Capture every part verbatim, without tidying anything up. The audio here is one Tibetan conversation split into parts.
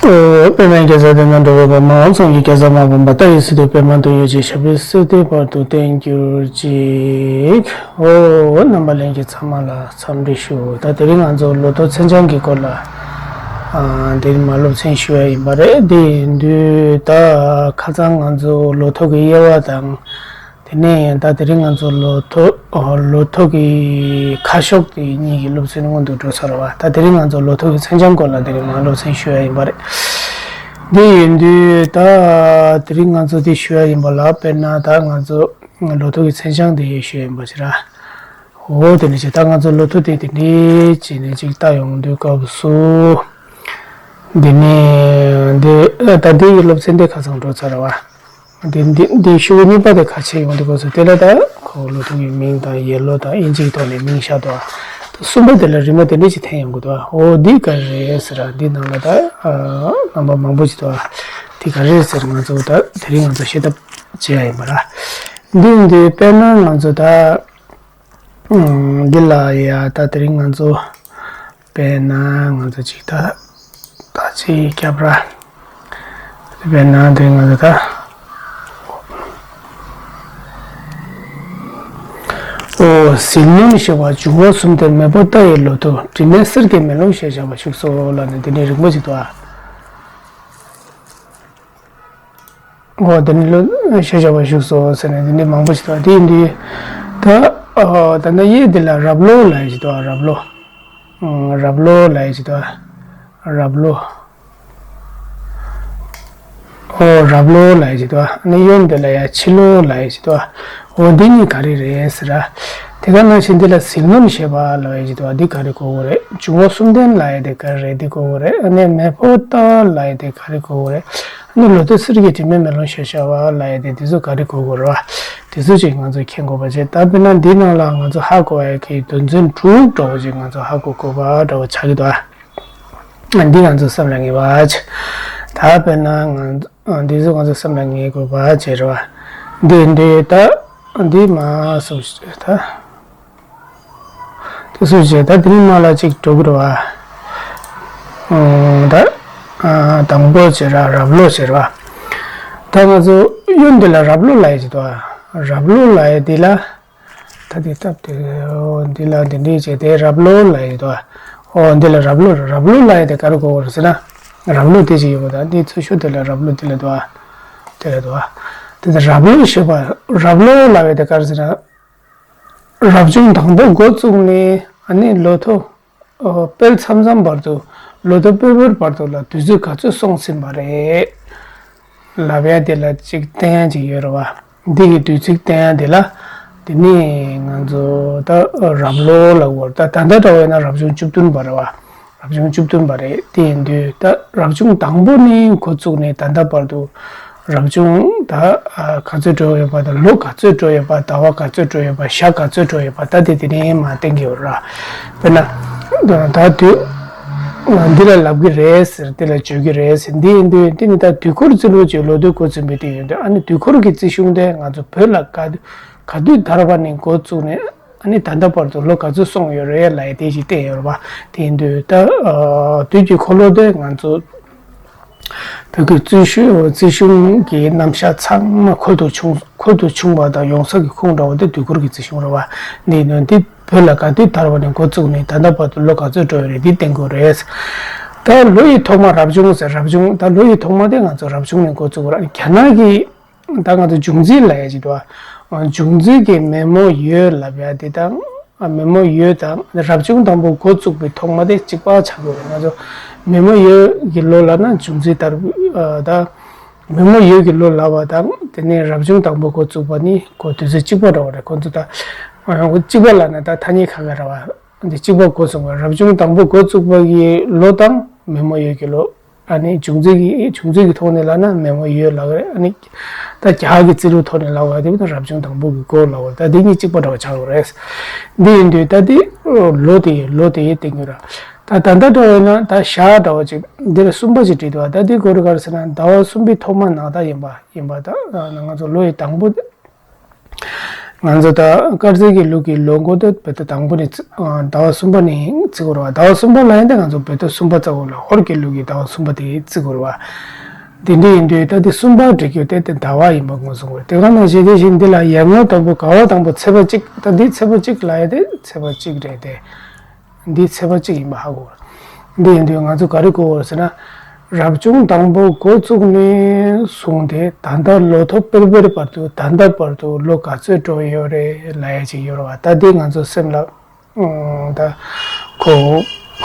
ཨོ། པདྨའི་རྒྱལ་མཚན་དེ་ན་འགྲོ་བའི་བར་མ། འོད་སྲུང་གི་རྒྱལ་མཚན་དམར་པོ་འབར། ལྟ་ཡི་སྲིད་དུ་པདྨ་འདུ་ཡོད་ཅིག་ཞབས་པད་སྲིད་མཐའི་བར་དུ་བརྟན་གྱུར་ཅིག་ཨོ། རྣམ་པ་ལྷན་རྒྱས་ཚང་མ་ལ་འཚམས་འདྲི་ཞུ། ད་དེ་རིང་ང་ཚོ་ལོ་ཐོ་མཚན་བྱང་གི་སྐོར་ལ་ཨ་དེ་རིང་མ་སློབ་ཚན་ཞུ་ཡ་ཡིན་པ་རེད། དེ་ཡིན་དུས་ད་ཁ་སང་ང་ཚོ་ལོ་ཐོ་གི་དབྱེ་བ་དང་། དེ་ནས་ད་དེ་རིང་ང་ཚོ་ལོ་ཐོ་ཨོ་ལོ་ཐོ་གི་ཁ་ཕྱོགས་དེ་གཉིས་ཀྱི་སློབ་ཚན་སྔོན་དུ་འགྲོ་ཚར་བ། ད་དེ་རིང་ང་ཚོ་ལོ་ཐོ་གི་མཚན་བྱང་སྐོར་ལ་དེ་རིང་མ་སློབ་ཚན་ཞུ་ཡ་ཡིན་པ་རེད། དེ་ཡིན་དུས་ད་དེ་རིང་ང་ཚོ་དེ་ཞུ་ཡ་ཡིན་པ་ལ། དཔེར་ན་ད་ང་ཚོ་ལོ་ཐོ་གི་མཚན་བྱང་དེ་ཞུ་ཡ་ཡིན་པ་ཞིག་ར། འོ་དེ་ནི་ཞེ་ད་ང་ཚོ་ལོ་ཐོ་དེ་དེ་འདྲའི་བྱས་ནས་ཅིག་ལྟ་ཡོང་དུས་སྐབས་སུ། འདི་ནས་འདི་ད་འདི་ཡི་སློབ་ཚན་དེ་ཁ་སང་འགྲོ་ཚར་བ། འདི་འདི་འདི་ཤོག་གཉིས་པ་དེ་ཁ་ཕྱེ་ཡོང་དུས་སྐབས་སུ། དེ་ལ་ད་ཁོ་ལོ་ཐོ་གི་མིང་དང་ཡན་ལོ་དང་དབྱིན་ཇིའི་ཐོག་ནས་མིང་བཞག་འདུག་ད་གསུམ་པ་དེ་ལ་རི་མོ་དེ་འདྲ་ཅིག་འཐེན་ཡོང་གི་འདུག་འོ་འདི་ག་རེ་རེད་ཟེར་ར། འདི་ནང་ལ་ད་རྣམ་པ་མང་པོ་ཅིག་འདུག་འདི་ག་རེ་རེད་ཟེར། ང་ཚོ་ད་དེ་རིང་ང་ཚོ་ཤེས་ཐབས་བྱེད་ཡ་ཡིན་པ་ར། འདི་འདི་དཔེར་ན་ང་ཚོ་ད། ཨང་། འདི་ལ་ཡ་ད་དེ་རིང་ང་ཚོ་དཔེར་ན་ང་ཚོ་ཅིག་ད་ད་ཅིག་རྒྱབ་ར། དཔེར་ན་དེ་རིང་ང་ཚོ་ད། ཨོ། ཟིལ་གནོན་ཞེས་པ་འབྱུང་བ་གསུམ་ལྡན་མེ་ཕོ་རྟ་ཡི་ལོ་ཐོ། དྲི་མེད་གསེར་གྱི་མེ་ལོང་ཞེས་བྱ་བ་བཞུགས་སོ་ལབ་ནས་འདི་འདྲའི་རིང་པོ་ཞིག་འདུག་ཨ། འོ་དེ་ནི་ལོ་ཞེས་བྱ་བ་བཞུགས་སོ་ཟེར་ནས་འདི་འདྲའི་མང་པོ་ཞིག་འདུག་དེ་ཡིན་དུས་ད་ཨ་ད་ལྟ་གཡས་འདི་ལ་རབ་ལོ་ལབ་ཡ་ཞིག་འདུག་རབ་ལོ། ཨང་། རབ་ལོ་ལབ་ཡ་ཞིག་འདུག་རབ་ལོ། འོ་རབ་ལོ་ལབ་ཡ་ཞིག་འདུག་ཨ་ནི་གཡོན་འདི་ལ་ཡ་ཕྱི་ལོ་ལབ་ཡ་ཞིག་འདུག་འོ་འདི་གཉིས་ག་རེ་རེད་ཟེར་ར། དེ་ག་ནང་བཞིན་འདི་ལ་ཟིལ་གནོན་ཞེས་པ་ལབ་ཡ་ཞིག་འདུག་འདི་ག་རེ་གོ་དགོས་རེད། འབྱུང་བ་གསུམ་ལྡན་ལབ་ཡ་དེ་ག་རེ་རེད། འདི་གོ་དགོས་རེད། ཨ་ནི་མེ་ཕོ་རྟ་ལབ་ཡ་དེ་ག་རེ་གོ་དགོས་རེད། ཨ་ནི་ལོ་ཐོ་གསེར་གྱི་དྲི་མེད་མེ་ལོང་ཞེས་བྱ་བ་ལབ་ཡ་དེ་དེ་ཚོ་ག་རེ་གོ་དགོས་རེད་བ། དེ་ཚོ་ཅིག་ང་ཚོས་མཁྱེན་དགོས་པ་བྱས། ད་དཔེར་ན་འདི་ནང་ལ་ང་ཚོ་ཧ་གོ་ཡ་གི་དོན་ཚན་དྲུག་འདྲ་བོ་ཅིག་ང་ཚོ་ཧ་གོ་དགོས་པ་འདྲ་བོ་ཆགས་ཀྱི་འདུག་ཨ། འདི་ང་ཚོ་བསམ་ལ་ངེས་པ་བྱས། ད་དཔེར་ན་ང་ཚོ་འདི་ཚོ་ང་ཚོ་བསམ་ལ་ངེས་དགོས་པ་བྱས་རེད་བ། འདི་འདི་ད་འདི་མ་སོ་ད། དེ་སུ་བྱས་ད་དེ་རིང་མ་ལ་གཅིག་འགྲོ་གི་རེད་བ། ཨང་། ད་ཨ་དང་པོ་བྱས་ར་རབ་ལོ་བྱས་ར་བ། ད་ང་ཚོ་གཡོན་འདི་ལ་རབ་ལོ་ལབ་ཡ་ཅིག་འདུག་བ། རབ་ལོ་ལབ་ཡ་འདི་ལ། ད་དེ་སྟབས་དེ་འདི་ལ་འདི་འདྲའི་བྱས་དེ་རབ་ལོ་ལབ་ཡ་འདུག་བ། ཨོ་འདི་ལ་རབ་ལོ་རབ་ལོ་ལབ་ཡ་དེ་ག་རེ་གོ་དགོས་རེད་ཟེར་ན། རབ་ལོ་དེ་ཅིག་ཡོད་པ་དང་འདི་ཚུར་ཤོག་དེ་ལ་རབ་ལོ་དེ་ལ་འདུག་བ། དེ་ལ་འདུག་བ། དེ་ཚོ་རབ་ལོ་ཞེས་པ་རབ་ལོ་ལབ་ཡ་དེ་ག་རེ་ཟེར་ན། རབ་བྱུང་དང་པོ་འགོ་བཙུགས་ནས་ཨ་ནི་ལོ་ཐོ་སྤེལ་མཚམས་མཚམས་བར་དུ། ལོ་ཐོ་སྤེལ་བར་བར་དུ་ལ་དུས་ཚོད་ག་ཚོད་སོང་ཟིན་པ་རེད་ལབ་ཡ་དེ་ལ་ཅིག་བསྟན་ཡ་ཅིག་ཡོད་རེད་བ། འདི་གི་དུས་ཚིགས་བསྟན་ཡ་དེ་ལ། དེ་ནི་ང་ཚོ་ད་རབ་ལོ་ལ་བར་ད་ད་ལྟ་འདྲ་བས་ན་རབ་བྱུང་བཅུ་བདུན་པ་རེད་བ། རབ་བྱུང་བཅུ་བདུན་པ་རེད། དེ་ཡིན་དུས་ད་རབ་བྱུང་དང་པོ་ནས་འགོ་བཙུགས་ནས་ད་ལྟ་བར་དུ་རབ་བྱུང་ད་ག་ཚོད་འགྲོ་ཡོད་པ་དང་ལོ་ག་ཚོད་འགྲོ་ཡོད་པ། ཟླ་བ་ག་ཚོད་འགྲོ་ཡོད་པ། ཞག་ག་ཚོད་འགྲོ་ཡོད་པ། ད་དེ་དེ་ནས་མར་བསྟན་གྱི་ཡོད་ར། དཔེར་ན་ད་དུས་འདི་ལ་ལབ་ཀྱི་རེད་ཟེར། འདི་ལ་བརྗོད་ཀྱི་རེད་ཟེར། འདི་ཡིན་དུས་འདི་ནི་ད་དུས་འཁོར་རྩིས་ལོ་ཅིག་ལོ་དུས་འགོ་འཛིན་པའི་དེ་ཡིན་དུས། ཨ་ནི་དུས་འཁོར་གྱི་རྩིས་གཞུང་དེ་ང་ཚོ་བོད་ལ་ག་ག་དུས་དར་བ་ནས་འགོ་བཙུགས་ནས། ཨ་ནི་ད་ལྟ་བར་དུ་ལོ་ག་ཚོད་སོང་ཡོད་རེད་ལབ་ཡ་དེ་ཞིག་བསྟན་ཡོད་རེད་བ། དེ་ཡིན་དུས་ད་ཨ་དུས་ཀྱི་འཁོར་ལོ་དེ་ང་ཚོ་བོད་ཀྱི་རྩིས་གཞུང་རྩིས་གཞུང་གི་རྣམ་གཞག་ཚང་མ་ཁོལ་དུ་ཕྱུང་ཁོལ་དུ་ཕྱུང་བ་དང་ཡོང་ས་གི་ཁུངས་འདྲ་བོ་དེ་དུས་འཁོར་གྱི་རྩིས་གཞུང་རེད་བ། འདི་ནི་འདི་བོད་ལ་ག་དུས་དར་བ་ནས་འགོ་བཙུགས་ནས་ད་ལྟ་བར་དུ་ལོ་ག་ཚོད་འགྲོ་ཡོད་རེད། འདི་བསྟན་དགོས་རེད། ད་ལོ་ཡི་ཐོག་མ་རབ་བྱུང་ཟེར། རབ་བྱུང་ད་ལོ་ཡི་ཐོག་མ་དེ་ང་ཚོ་རབ་བྱུང་ནས་འགོ་བཙུགས་ར། རྒྱ་ནག་གི་ད་ང་ཚོ་འབྱུང་རྩིས་ལབ་ཡ་ཅིག་འདུག་ཨ། འབྱུང་རྩིས་ཀྱི་མེ་མོ་ཡོས་ལབ་ཡ་དེ་དང་། ཨ་མེ་མོ་ཡོས་དང་རབ་བྱུང་དང་པོ་འགོ་བཙུགས་པའི་ཐོག་མ་དེ་གཅིག་པ་ཆགས་དགོས་རེད། ང་ཚོ་མེ་མོ་ཡོས་ཀྱི་ལོ་ལབ་ན་འབྱུང་རྩིས་ལྟར་ཨ་ད་མེ་མོ་ཡོས་ཀྱི་ལོ་ལབ་པ་དང་། དེ་ནས་རབ་བྱུང་དང་པོ་འགོ་བཙུགས་པ་ནི་ཁོ་དུས་ཚོད་གཅིག་པ་འདྲ་བོ་རེད། ཁོ་ཚོ་ད་ཨ་གཅིག་པ་ལབ་ན་ད་ཐ་སྙད་ཁ་ཁ་རེད་བ། འདི་གཅིག་པ་འགོ་བཙུགས་པ། རབ་བྱུང་དང་པོ་འགོ་བཙུགས་པ་གི་ལོ་དང་མེ་མོ་ཡོས་ཀྱི་ལོ། ཨ་ནི་འབྱུང་རྩིས་ཀྱི་འབྱུང་རྩིས་ཀྱི་ཐོག་ནས་ལབ་ན་མེ་མོ་ཡོས་ལབ་ཀྱི་རེད། ཨ་ནི་ད་རྒྱ་གར་གྱི་རྩིས་ལོའི་ཐོག་ནས་ལབ་པ་དེ་བས་ན་རབ་བྱུང་དང་པོ་གི་འགོ་ལབ་ཀྱི་རེད། ད་འདི་གཉིས་གཅིག་པ་འདྲ་བ་ཆགས་ཀྱི་རེད། འདི་ཡིན་དུས་ད་འདི་ལོ་དེ་ཡི་ལོ་དེ་ཡི་བསྟན་རྒྱུ་ར། ད་ད་ལྟ་འདྲ་བས་ན་ད་ཞག་འདྲ་བ་ཅིག་འདི་ལ་གསུམ་པ་ཅིག་བྲིས་འདུག་ད་འདི་གོ་རུ་ག་རེ་ཟེར་ན་ཟླ་བ་གསུམ་པའི་ཐོག་མ་ནག་ཟླ་ཡིན་པ་ཡིན་པ། ད་ང་ཚོ་ལོ་ཡི་དང་པོ། ང་ཚོ་ད་དཀར་ཟས་ཀྱི་ལུགས་ཀྱི་ལོ་འགོ་དེ་བོད་ཟླ་དང་པོ་ནས་བརྩི་ཨ་ཟླ་བ་གསུམ་པ་ནས་བརྩི་དགོས་རེད་བ། ཟླ་བ་གསུམ་པ་ལ་ཡིན་ད་ང་ཚོ་བོད་ཟླ་གསུམ་པ་བརྩི་དགོས་ལ། ཧོར་གྱི་ལུགས་ཀྱི་ཟླ་བ་གསུམ་པ་དེ་བརྩི་དགོས་རེད་བ། དེ་འདྲ་ཡིན་དུས་ད་དེ་གསུམ་པ་འགྲིག་རྒྱུ་དེ་དེ་ཟླ་བ་ཡིན་པ་ངོས་བཟུང་དགོས་རེད། དེ་ག་ནང་བཞིན་དེ་བཞིན་འདི་ལ་ཡར་ངོ་དང་པོ་དགའ་བ་དང་པོ་ཚེས་པ་གཅིག་ད་འདི་ཚེས་པ་གཅིག་ལ་ཡ་དེ་ཚེས་པ་གཅིག་རེད་དེ། འདི་ཚེས་པ་གཅིག་ཡིན་པ་ཧ་གོ། འདི་ཡིན་དུས་ང་ཚོ་ག་རེ་གོ་བར་ཟེར་ན། རབ་བྱུང་དང་པོ་འགོ་བཙུགས་ནས་བཟུང་སྟེ་ད་ལྟ་ལོ་ཐོ་སྤེར་སྤེར་བར་དུ་ད་ལྟ་བར་དུ་ལོ་ག་ཚོད་འགྲོ་ཡོད་རེད་ལབ་ཡ་ཅིག་ཡོད་རེད་བ། ད་འདི་ང་ཚོ་སེམས་ལ་ཨང་ད་གོ་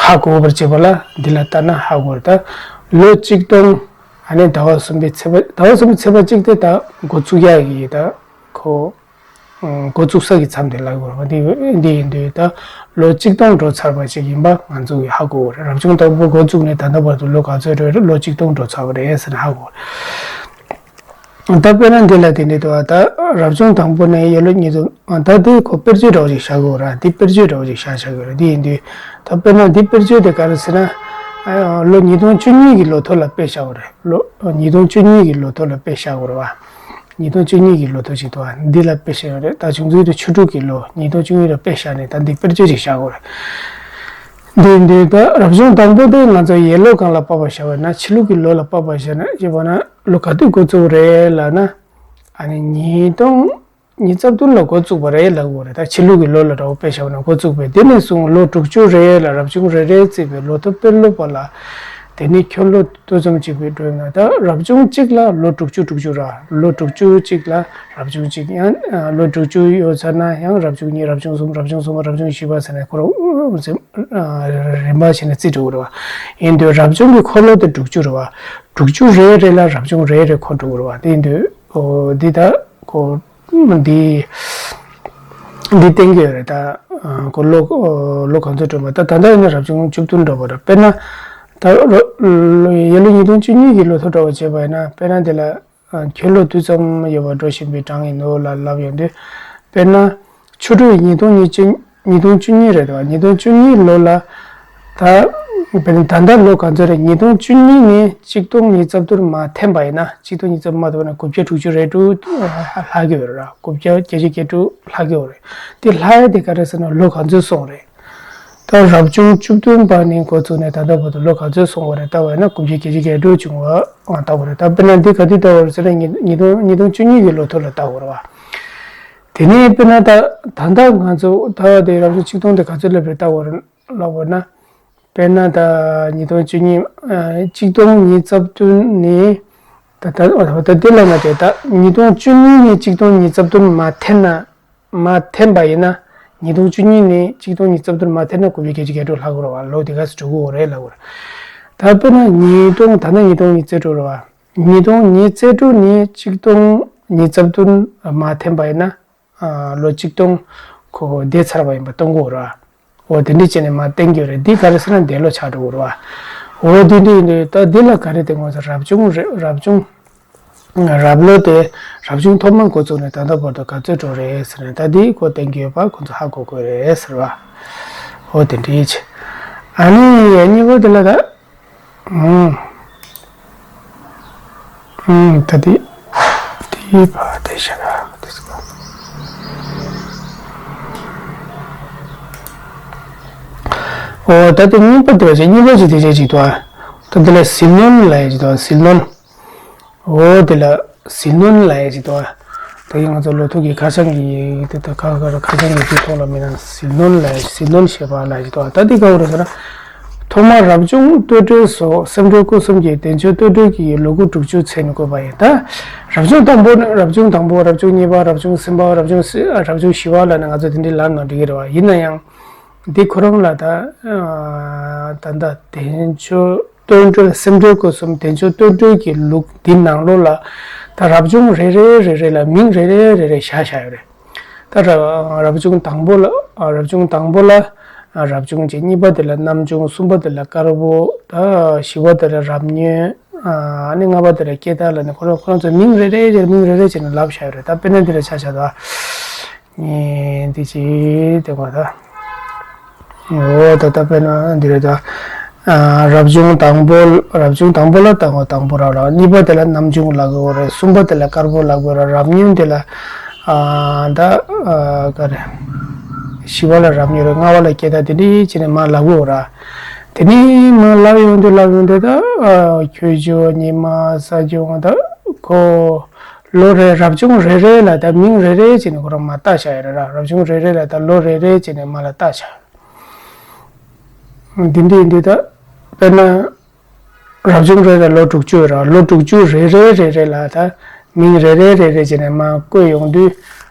ཧ་གོ་བར་བྱེད་པ་ལ་འདི་ལ་ལྟ་ན་ཧ་གོ་རེད། ད་ལོ་གཅིག་སྟོང་ཨ་ནི་ཟླ་བ་གསུམ་པའི་ཚེས་པ་ཟླ་བ་གསུམ་པའི་ཚེས་པ་གཅིག་དེ་ད་འགོ་བཙུགས་ཡ་ཡིན། ད་གོ་འགོ་བཙུགས་ས་གི་མཚམས་དེ་ལ་གོ་རེད་བ། འདི་འདི་ཡིན་དུས་ད་ལོ་གཅིག་སྟོང་འགྲོ་ཚར་བ་ཞིག་ཡིན་པ་ང་ཚོ་གིས་ཧ་གོ་གི་རེད། རབ་བྱུང་དང་པོ་འགོ་བཙུགས་ནས་ད་ལྟ་བར་དུ་ལོ་ག་ཚོད་འགྲོ་རེད། ལོ་གཅིག་སྟོང་འགྲོ་ཚར་བ་རེད་ཟེར་ནས་ཧ་གོ་གི་རེད། ད་དཔེར་ན་འདི་ལ་དེ་འདྲ་འདུག་བ། ད་རབ་བྱུང་དང་པོ་ནས་ཡོད་ལོ་ཉིས་སྟོང་ད་དེ་ཁོ་དཔེར་བརྗོད་འདྲ་བོ་ཞིག་བཞག་གི་ཡོད་རེད། འདི་དཔེར་བརྗོད་འདྲ་བོ་ཞིག་བཞག་བཞག་གི་ཡོད་རེད། འདི་ཡིན་དུས་ད་དཔེར་ན་འདི་དཔེར་བརྗོད་དེ་ག་རེ་ཟེར་ན། ལོ་ཉིས་སྟོང་བཅུ་གཉིས་ཀྱི་ལོ་ཐོ་ལ་དཔེ་བཞག་པ་རེད། ལོ་ཉིས་སྟོང་བཅུ་གཉིས་ཀྱི་ལོ་ཐོ་ལ་དཔེ་བཞག་པ་རེད་བ། ཉིས་སྟོང་བཅུ་གཉིས་ཀྱི་ལོ་ཐོ་ཅིག་འདུག་བ། འདི་ལ་དཔེ་བཞག་ཡོད་རེད། ད་བྱུང་ཚུལ་དེ་ཆུ་འབྲུག་གི་ལོ་ཉིས་སྟོང་བཅུ་གཉིས་ལ་དཔེ་བཞག་ནས་ད་འདི་དཔེར་བརྗོད་ཅིག་བཞག་དགོས་རེད། འདི་འདི་ད་རབ་བྱུང་དང་པོ་དེ་ང་ཚོ་ཡར་ལོ་གང་ལ་དཔག་པ་བཞག་པ་ན་ཕྱི་ལུགས་ཀྱི་ལོ་ལ་དཔག་པ་བཞག་ན་ཞེས་པ་ན་ལོ་ག་དུས་འགོ་བཙུགས་རེད་ལབ་ན། ཨ་ནི་ཉིས་སྟོང་ཉིས་རྩ་བདུན་ལ་འགོ་བཙུགས་པ་རེད་ལབ་དགོས་རེད། ད་ཕྱི་ལུགས་ཀྱི་ལོ་ལ་འདྲ་བོ་དཔེ་བཞག་པ་ན་འགོ་བཙུགས་པས་དེ་ནས་བཟུང་ལོ་དྲུག་ཅུ་རེ་རེ་ལ་རབ་བྱུང་རེ་རེ་བརྩིས་པའི་ལོ་ཐོ་དཔེ་ལོ་པ་ལ། དེ་ནས་ཁྱོན་ལོ་དུས་ཙམ་གཅིག་པའི་འགྲོས་ན་ད་རབ་བྱུང་གཅིག་ལ་ལོ་དྲུག་ཅུ་དྲུག་ཅུ་ར། ལོ་དྲུག་ཅུ་གཅིག་ལ་རབ་བྱུང་གཅིག་ཡང་ལོ་དྲུག་ཅུ་ཡོད་ཚར་ན་ཡང་རབ་བྱུང་གཉིས་རབ་བྱུང་གསུམ་རབ་བྱུང་གསུམ་རབ་བྱུང་བཞི་པ་ཟེར་ནས་ཁོ་རང་རིམ་པ་བྱས་ནས་བརྩི་འགྲོ་གི་རེད་བ། ཡིན་དུས་རབ་བྱུང་གི་འཁོར་ལོ་དེ་དྲུག་ཅུ་རེད་བ། དྲུག་ཅུ་རེ་རེ་ལ་རབ་བྱུང་རེ་རེ་འཁོར་འགྲོ་གི་རེད་བ། དེ་ཡིན་དུས་འདི་ད་ཁོ། འདི་འདི་བསྟན་གྱི་ཡོད་རེད། ད་ཁོ་ལོ་ལོ་ག་ཚོད་འགྲོ་བ། ད་ད་ལྟ་ཡིན་ན་རབ་བྱུང་བཅུ་བདུན་འགྲོ་བ་རེད། དཔེར་ན་ད་ལོ་ཡར་ལོ་ཉིས་སྟོང་བཅུ་གཉིས་ཀྱི་ལོ་ཐོ་འདྲ་བ་བྱས་པ་ཡིན་ན། དཔེར་ན་དེ་ལ་ཁྱོན་ལོ་དུས་ཙམ་ཡོད་པ་འགྲོ་བཞིན་པའི་གྲངས་ཡིན་ནོ་ལ་ལབ་ཡོང་དུས། དཔེར་ན་ཆུ་འབྲུག་ཉིས་སྟོང་ཉིས་བཅུ་ཉིས་སྟོང་བཅུ་གཉིས་རེད་དོ། ཉིས་སྟོང་བཅུ་གཉིས་ལོ་ལ་ད་དཔེར་ན་ད་ལྟ་ལོ་ག་ཚོད་རེད། ཉིས་སྟོང་བཅུ་གཉིས་ནས་གཅིག་སྟོང་ཉིས་རྩ་བདུན་མར་འཐེན་པ་ཡིན་ན། གཅིག་སྟོང་ཉིས་རྩ་བདུན་མ་ཐོབ་ན་དགུ་བརྒྱ་དྲུག་ཅུ་རེ་དྲུག་ལྷག་གི་ཡོད་རེད། དགུ་བརྒྱ་བརྒྱད་ཅུ་གྱ་དྲུག་ལྷག་གི་ཡོད་རེད། དེ་ལྷག་ཡ་དེ་ག་རེ་ཟེར་ན་ལོ་ག་ཚོད་སོང་རེད། ད་རབ་བྱུང་བཅུ་བདུན་པ་ནས་འགོ་བཙུགས་ནས་ད་ལྟ་བར་དུ་ལོ་ག་ཚོད་སོང་བ་རེད་ལྟ་བ་ཡིན་ན་དགུ་བརྒྱ་བརྒྱད་ཅུ་གྱ་དྲུག་བྱུང་བ་ལྟ་བ་རེད། ད་དཔེར་ན་འདི་ག་དུས་ལྟ་བ་རེད་ཟེར་ན་ཉིས་ཉིས་སྟོང་ཉིས་སྟོང་བཅུ་གཉིས་ཀྱི་ལོ་ཐོ་ལ་ལྟ་བ་རེད་བ། དེ་ནས་དཔེར་ན་ད་ད་ལྟ་ང་ཚོ་ད་དེ་རབ་བྱུང་ཆིག་སྟོང་དེ་ག་ཚོད་སླེབས་རེད་ལྟ་བ་རེད་ལབ་པ་ན། དཔེར་ན་ད་ཉིས་སྟོང་བཅུ་གཉིས་ཨ་གཅིག་སྟོང་ཉིས་རྩ་བདུན་ནས་ད་ད་ད་དེ་ལ་ང་ཚོས་ད་ཉིས་སྟོང་བཅུ་གཉིས་ནས་གཅིག་སྟོང་ཉིས་རྩ་བདུན་མར་འཐེན་ན། མར་འཐེན་པ་ཡིན་ན། ཉིས་སྟོང་བཅུ་གཉིས་ནས་གཅིག་སྟོང་ཉིས་རྩ་བདུན་མར་འཐེན་ན་དགུ་བརྒྱ་བརྒྱད་ཅུ་གྱ་དྲུག་ལྷག་གི་རེད་བ། ལོ་དེ་ག་ཚོད་འགྲོ་གི་ཡོད་རེད་ལབ་དགོས་རེད། ད་དཔེར་ན་ཉིས་སྟོང་ད་ལྟ་ཉིས་སྟོང་ཉི་ཤུ་རྩ་དྲུག་རེད་བ། ཉིས་སྟོང་ཉི་ཤུ་རྩ་དྲུག་ནས་གཅིག་སྟོང་ཉིས་རྩ་བདུན་མར་འཐེན་པ་ཡིན་ན། ཨ་ལོ་གཅིག་སྟོང་ཁོ་འདས་ཚར་བ་ཡིན་པ་སྟོན་གྱི་ཡོད་རེད་བ། འོ་དེ་འདྲ་བྱས་ནས་མར་བསྟན་གྱི་ཡོད་རེད། འདི་ག་རེ་ཟེར་ན་འདས་ལོ་ཆགས་འགྲོ་གི་རེད་བ། འོ་དེ་འདྲ་ཡིན་དུས་ད་འདི་ལ་ག་རེ་བསྟན་དགོས་ཟེར་རབ་བྱུང་རེད། རབ་བྱུང་། རབ་ལོ་དེ་རབ་བྱུང་ཐོག་མ་འགོ་བཙུགས་ནས་ད་ལྟ་བར་དུ་ག་ཚོད་འགྲོ་རེད་ཟེར་ནས་ད་འདི་ཁོ་བསྟན་གྱི་ཡོད་པ་ཁོ་ཚོ་ཧ་གོ་དགོས་རེད་ཟེར་བ། འོ་དེ་འདྲ་བྱས། ཨ་ནི་གཉིས་པ་དེ་ལ་ད། ཨང་། ཨང་། ད་དེ་དེ་བ་དེ་ཤ་ན་དེ་སུ། འོ་ད་དེ་གཉིས་པ་དེ་བ་ཅིག་གཉིས་པ་ཅིག་དེ་ཅིག་ཅིག་ཏུ་ཨ། ད་དེ་ལ་ཟིལ་གནོན་ལ་ཡ་ཅིག་ཏུ་ཨ། ཟིལ་གནོན། འོ་དེ་ལ་ཟིལ་གནོན་ལ་ཡ་ཅིག་ཏུ་ཨ། ད་ཡིན་ང་ཚོ་ལོ་ཐོ་གི་ཁ་བྱང་གི་དེ་ད་ཁ་ཁ་ཁ་བྱང་གི་དེ་ཐོག་ལ་མིན་ན་ཟིལ་གནོན་ལ་ཡ་ཟིལ་གནོན་ཞེས་པ་ལ་ཡ་ཅིག་ཏུ་ཨ། ད་དེ་ག་བོ་རེད་ཟེར་ན། ཐོག་མར་རབ་བྱུང་བསྟོད་འགྲོལ་སོགས་སེམས་འགྲེལ་སྐུ་གསུམ་གྱི་བདེ་མཆོག་བསྟོད་འགྲོལ་གྱི་ལོ་འགོ་དྲུག་ཅུ་ཚེས་ནས་བཀོད་པ་ཡིན། ད་རབ་བྱུང་དང་པོ་ནི་རབ་བྱུང་དང་པོ། རབ་བྱུང་གཉིས་པ། རབ་བྱུང་གསུམ་པ། རབ་བྱུང་སི་རབ་བྱུང་བཞི་པ་ལ་ནི་ང་ཚོ་དེ་འདྲའི་ལབ་ན་འགྲིག་གི་རེད་བ། ཡིན་ན་ཡང་འདི་ཁོ་རང་ལ་ད་ད་ལྟ་བདེ་མཆོག་བསྟོད་འགྲོལ། སེམས་འགྲེལ་སྐུ་གསུམ་བདེ་མཆོག་བསྟོད་འགྲོལ་གྱི་ལུགས་འདི་ནང་ལོགས་ལ་ད་རབ་བྱུང་རེ་རེ་རེ་རེ་ལ་མིང་རེ་རེ་རེ་རེ་བཞག་བཞག་ཡོད་རེད། ད་ར་རབ་བྱུང་དང་པོ་ལ། རབ་བྱུང་དང་པོ་ལ་རབ་བྱུང་བྱས། གཉིས་པ་དེ་ལ་རྣམ་བྱུང་། གསུམ་པ་དེ་ལ་དཀར་པོ། ད་བཞི་པ་དེ་ལ་རབ་བསྙོན། ཨ་ནི་ལྔ་པ་དེ་ལ་སྐྱེ་རྟགས་ལ་ནི་ཁོ་རང་ཁོ་རང་ཚོ་མིང་རེ་རེ་རེ་མིང་རེ་རེ་བྱས་ནས་ལབ་བཞག་ཡོད་རེད། ད་དཔེར་ན་འདི་ལ་ཆ་བཞག་ད། ངས་འདི་ཅི་དེ་གོ་ད། འོ་ད་ད་དཔེར་ན་འདི་རེད་ད། ཨ་རབ་བྱུང་དང་པོ། རབ་བྱུང་དང་པོ་ལ་ད་ངོ་དང་པོ་ར་ལ། གཉིས་པ་དེ་ལ་རྣམ་བྱུང་ལབ་དགོས་རེད། གསུམ་པ་དེ་ལ་དཀར་པོ་ལབ་དགོས་རེད། རབ་བསྙོན་དེ་ལ། ཨ་ད་ཨ་ག་རེ། བཞི་པ་ལ་རབ་མྱོས་རེད། ལྔ་པ་ལ་སྐྱེ་ད་དེ་འདྲ་བྱས་ནས་མར་ལབ་དགོས་ར། དེ་ནས་མར་ལབ་ཡོང་དུས་ལབ་ཡོང་དུས་ད་ཨ་ཁྱོད་ཆོ་ཉི་མ་ས་ཆུང་ད་ཁོ་ལོ་རེ་རབ་བྱུང་རེ་རེ་ལ་ད་མིང་རེ་རེ་བྱས་ནས་ཁོ་རང་མར་བཏགས་བཞག་ཡོད་རེད་ར། རབ་བྱུང་རེ་རེ་ལ་ད་ལོ་རེ་རེ་བྱས་ནས་མར་ལ་བཏགས་བཞག་ཡོད། འདི་འདྲ་ཡིན་དུས་ད་དཔེར་ན། རབ་བྱུང་རེ་རེ་ལོ་དྲུག་ཅུ་ར། ལོ་དྲུག་ཅུ་རེ་རེ་རེ་རེ་ལ་ད་མིང་རེ་རེ་རེ་རེ་བྱས་ནས་མར་བཀོད་ཡོང་དུས།